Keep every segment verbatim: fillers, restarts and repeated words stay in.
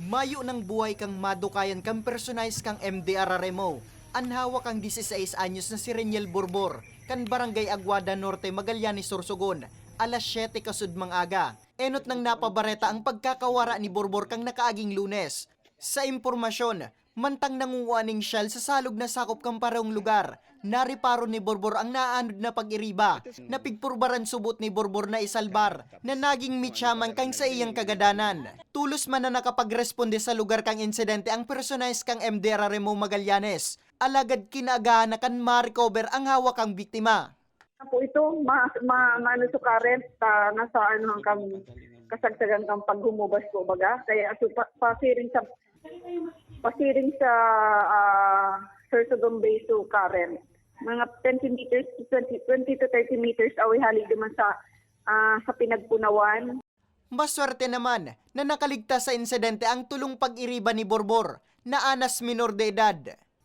Mayo nang buhay kan madukayan kan personahe kan M D R R M O, an hawak kan dieciséis anyos na si Reniel Borbor, kan Barangay Aguada Norte, Magallanes, Sorsogon, alas siyete kasudmang aga. Enot nang napabareta ang pagkakawara ni Borbor kan nakaaging Lunes. Sa impormasyon, mantang nangungua nin shell sa salog na sakop kan parehong lugar, nareparo ni Borbor ang naanod na pag-iriba. Napigpurbaran subot ni Borbor na isalbar na nagin mitya man kan saiyang kagadanan. Tolos man na nakapagresponde sa lugar kan insidente ang personahe kan M D R R M O Magallanes, alagad kinaagahan na kan ma-recover ang hawak kan biktima. Po ito, ma, ma, maano sa current, ah, nasa ano hanggang kasagsagan kang paghumubas po baga. Kaya so, pa, pasiring sa pasiring sa ah, Sorsogon Bay to current. Mga twenty meters to twenty, twenty to thirty meters away hali naman sa ah, sa pinagpunawan. Maswerte naman na nakaligtas sa insidente ang tulong pag-iriba ni Borbor na anas minor de edad.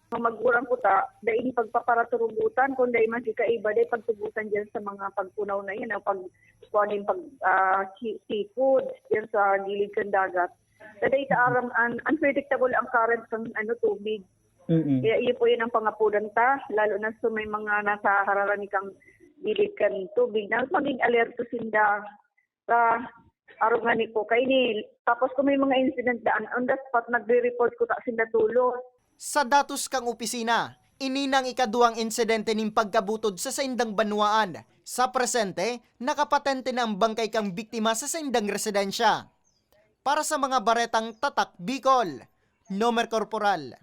Magurang kuta, dai ni pagpaparaturugutan, kung dai man si kaiba, dai pagtugutan dyan sa mga pagpunaw na yan, o pag, kung ano yung pag, ah, si- seafood, yan sa gilid ng dagat. Dai ta aram, un- unpredictable ang current ng ano, tubig. Mm-mm. Kaya iyo po yun ang pangapudan ta, lalo na sa may mga nasa hararani kang gilid kan tubig, na maging alerto sinda sa arog nga ni po kaini. Tapos kung may mga incident daan, on the spot, nagre-report kuta sinda tulo. Sa datos kan opisina, ini na an ikaduwang insidente nin pagkabutod sa saindang banwaan. Sa presente, nakapatente na an bangkay kan biktima sa saindang residensya. Para sa mga baretang Tatak Bicol, Nomer Corporal.